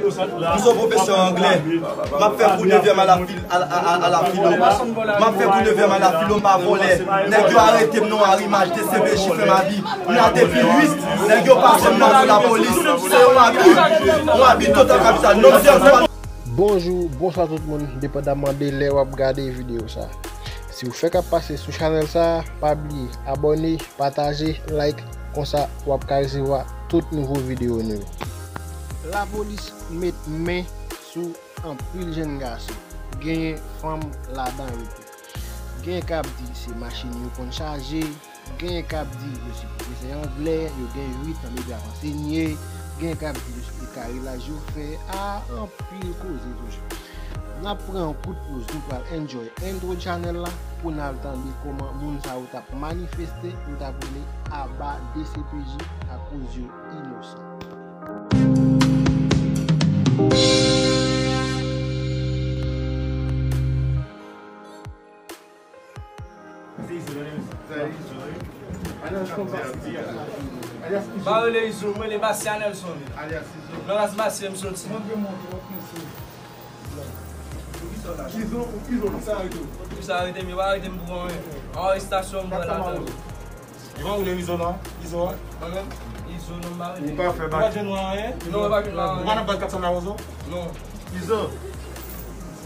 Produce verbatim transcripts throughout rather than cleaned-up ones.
M se yon pwofesè anglè. M ap fè kou nevyèm a la fil-, a, a, a, a la filo. M ap fè kou nevyèm a la filo, m pa vòlè. Nèg yo arete m nan Arimaj, D C P J, Fèmabi. M la depi uit. Nèg yo pase m nan lapolis. Se yon abi. Yon abi total kapital. Non, se yon Bonjou, bonswa tout moun, depandaman de lè w ap gade videyo sa. Si w fèk ap pase sou chanèl sa, pa bliye abòne, pataje, like, konsa w ap ka resevwa tout nouvo videyo nou yo. Lapolis met men sou anpil jèn gason, genyen fanm ladan yo tou. Genyen k ap di se machin yo konn chaje, genyen k ap di yo se pwofesè anglè, yo gen uit an depi ap ansenye, genyen k ap di yo se karelaj yo fè, a, anpil koze toujou. N ap pran yon kout poz, nou pral enjoy entwo chanèl la pou n al tande kòman moun sa yo t ap manifeste, yo t ap rele aba D C P J akoz yo inosan. M pa rele Izo, m rele Masya Nelson. Nan ras Masya m soti. Izo, Izo, sa arete w. Pou sa arete m, yo pa arete m pou anyen. An arestasyon m pran ladan. Yo pa rele Izo non, Izo. Mwen menm, Izo non, m pa rele. Ou pa fè bak. Ou pa jwenn mwen anyen? Non, mwen pa jwenn mwen anyen. Ou pa nan baz kat san Mawozo? Non. Izo.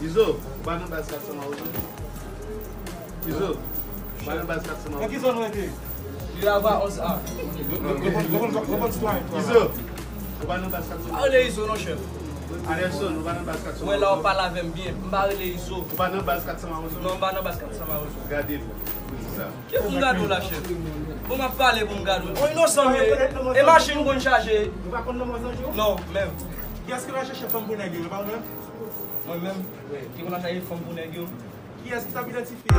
Izo, ou pa nan baz kat san Mawozo? Izo, ou pa nan baz kat san Mawozo? Nan ki zòn ou rete? Li lava onz A. Reponn, reponn, reponn sitwayen. Izo, ou pa nan baz kat san Mawozo? Pa rele Izo non, chèf. Anderson, ou pa nan baz kat san Mawozo? Mwen la, w ap pale avè m byen. M pa rele Izo. Ou pa nan baz kat san Mawozo? Non, m pa nan baz kat san Mawozo. Gade l, pou di sa. Ki pou m gade w la, chèf? Bon, m ap pale pou m gade w. On inosan m ye. E machin konn chaje. Ou pa konn non mwen Zanjo? Non, menm. Kiyès ki ta chache fanm pou nèg yo, e pa ou menm? Mwen menm, ki konn al chache fanm pou nèg yo. Kiyès ki t ap idantifye?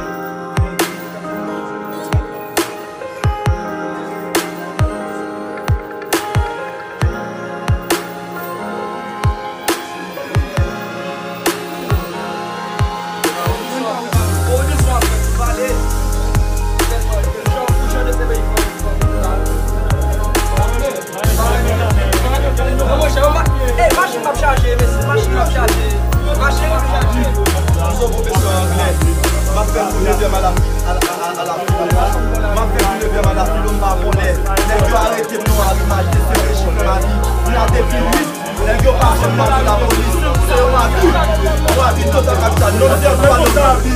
Machin ap chaje, mesye, machin ap chaje. Machin ap chaje. M se yon pwofesè anglè. M ap fè kou nevyèm a la, a, a, a, a la filo. M ap fè kou nevyèm a la filo, m pa vòlè. Nèg yo arete m nan Arimaj, D C P J, Fèmabi. M la depi uit. Nèg yo pase m nan lapolis. Se yon abi. Yon abi total kapital. Non, se yon abi.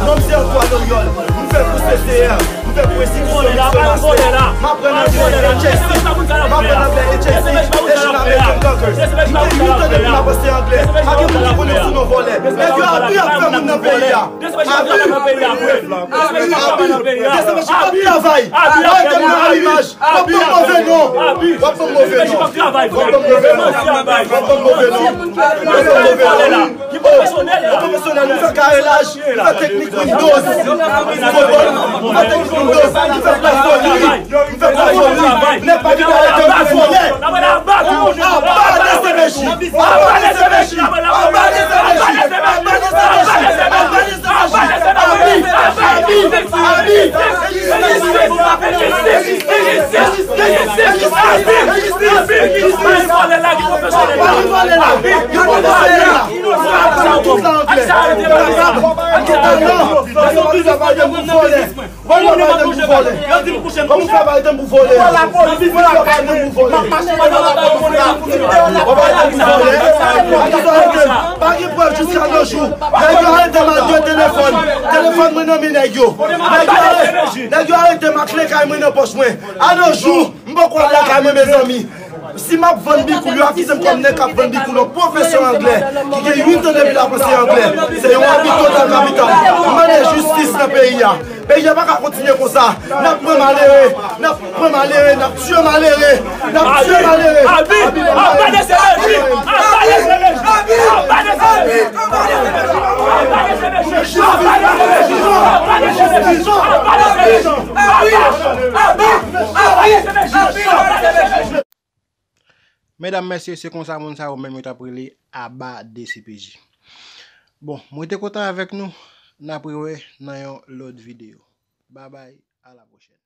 Non, se yon Loyòl. M fè kou C C R. M fè kou enstitisyon Miksyon Mastè. M aprann anglè H S C. M aprann anglè H S C, Asian American Conquer. M gen uit an depi m ap ansenye anglè. Pa gen moun ki konnen m sou non vòlè. Nèg yo abi ap fè moun nan peyi a. Abi. Abi. Abi. Abi ap travay. Arete m nan Arimaj. W ap ban m move non. W ap ban m move non. W ap ban m move non. W ap ban m move non. W ap ban m move non. Ki pwofesyonèl la? Ou pwofesyonèl, nou fè karelaj, nou fè teknik Windows, nou fè teknik Windows, nou fè plafònri, nou fè plafònri. Nèg pa gen dwa rete pou vòlè. Aba D C P J, aba D C P J, aba D C P J, aba D C P J, aba D C P J, abi, abi, abi. Pa gen prèv jiska nos jours. Nèg yo arete m ak de telefòn. Telefòn mwen nan men nèg yo. Nèg yo arete, nèg yo arete m ak kle kay mwen nan pòch mwen. A nos jours, m poko al lakay mwen, mezanmi. Si m ap vann bikoul, yo akize m kòm nèg k ap vann bikoul, yon pwofesè anglè ki gen uit an depi l ap ansenye anglè. Se yon abi total kapital. M mande jistis nan peyi a. Peyi a pa ka kontinye konsa. N ap pran malere, n ap pran malere, n ap tiye malere, n ap tiye malere. Abi, abi, abi, abi, Medam, mesye, se konsa moun sa yo menm yo t ap rele aba D C P J. Bon, mwen te kontan avèk nou, n ap rewè nan yon lòt videyo. Babay, a la pwochèn.